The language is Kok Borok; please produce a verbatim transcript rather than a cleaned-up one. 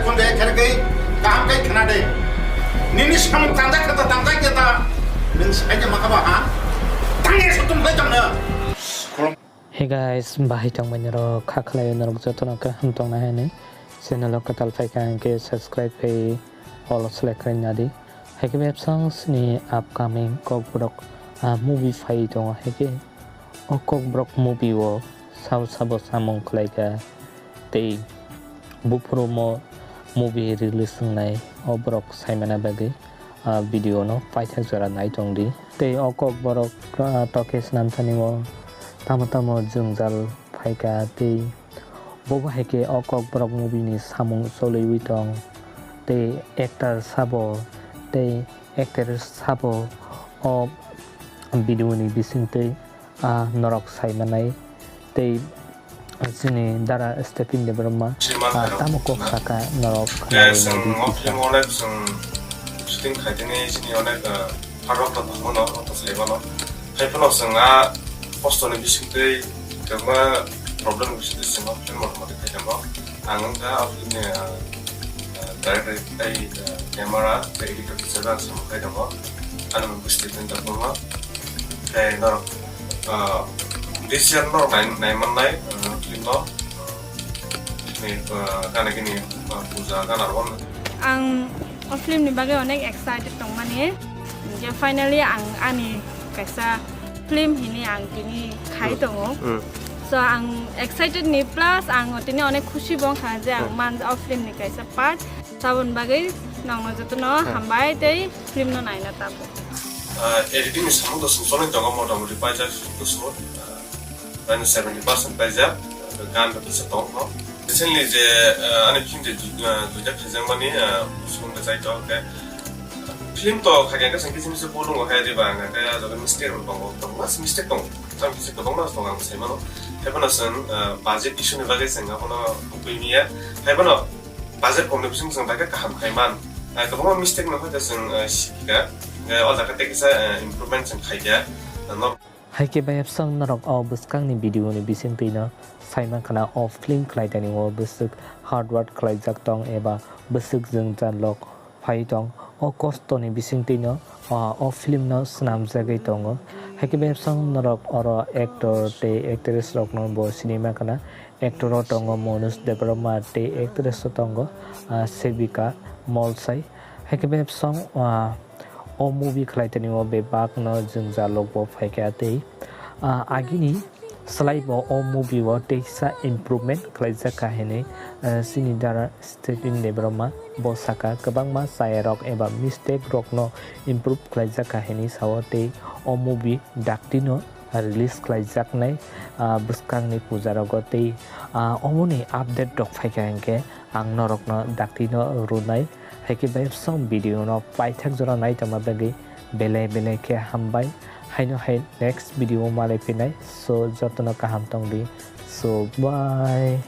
Phone de khere kai, kaham kai khna de. Nini samung tangjak khe ta, tangjak khe ta. Nini sai khe ma kha ba ha? Tang ye sutum lai tang na. Hey guys, bahai tongmani rok kha khlai norok jotono kaham tongna hwnwi channel o kwtal phaikha hwnkhe subscribe khai all select khai nadi. Haikhe bebsang sini upcoming Kokborok, ah, movie phai tongo. Haikhe o Kokborok movie o sabo sabo samung khlaikha tei buphurumo movie release wngnai o borok saimana bagwi, ah, video no paithak jora nai tongdi. Tei o Kokborok, ah, toke swnam thani o tamo tamo jwngjal phaikha tei bobo haikhe o Kokborok movie ni samung choliwi tong tei actor sabo tei actress sabo o video ni bisingtwi, ah, norok saimanai tei chini dara Stephen Debbarma, ah, tamo kok saka norok khnai nai di kisa. Onek chwng shooting khaitini chini onek, ah, hard work tong mano, tong sai mano. Hai phano chwng a kosto ni bisingtwi kwbangma problem ni bisingtwi chwng film mota moti khai tongo. Ang wngkha o film ni, ah, ah, director tei, ah, camera tei editor kisa ang samung khai tongo. Ani mung Stephen Debbarma. Tei norok, ah, this year norok nai, nai mannai, ah, film no, ah, ni, ah, gana gini, ah, puja gana rok. Ang o film ni bagwi onek excited tongmani. Je finally ang ani kaisa film hini ang tini khai tongo. So ang excited ni plus ang tini onek khusi bo wngkha je ang man o film ni kaisa part. Saboni bagwi nokno jotono hambai tei film no naina tabuk. Ah, editing ni samung to sung choli tongo, motamoti paijak sung to sung, ah, seventy percent paijak, ah, gan rok kisa tong kho. Recently je, ah, ani film je ju-, ah, duita khaijak mani, ah, sung de chai to ke. Film to khaikhe kisa kisa bolong hai riba ang khe, ah, joto mistake rok tongo, tongo, mistake tongo. Tam kisa kwbangma tongo ang sai mano. Hai phano chwng, ah, budget issue ni bagwi chwng abono kubui miya. Hai phano budget kom ni bising chwng bai khe kaham khai man. Ah, kwbangma mistake no hoite chwng, ah, sikha. Eh, o jaga tei kisa, ah, improvement chwng khai kha. Ah, no. Hai khe bai absang norok o bwskang ni video ni bising twi no sai man khana o film khlai tani o bwswk hard work khlai jak tong eba bwswk jwngjal rok phai tong. O kosto ni bising twi no, ah, o film no swnam jagwi tongo. Hai khe bai absang norok oro actor tei actress rok no bo sini man khana. Actor o tongo Manoj Debbarma tei actress o tongo, ah, Sevika Molsai. Hai khe bebsong, ah, o movie khlai tani o bebak no jwngjal rok bo phai kha tei, ah, agini slai bo o movie o teisa improvement khlai jak kha hinwi, ah, chini dara Stephen Debbarma bo saka kwbangma chaya rok eba mistake rok no improve khlai jak kha hinwi sao tei o movie dakti no release khlai jak nai, ah, bwskang ni puja rogo tei, ah, omo ni update rok phai kha hinkhe ang norok no dakti no rwnai. Hai khe bai song video no paithak jora nai tongma bagwi belai belai khe hambai. Haino hai next video o malai phinai. So joto no kaham tong di. So bye.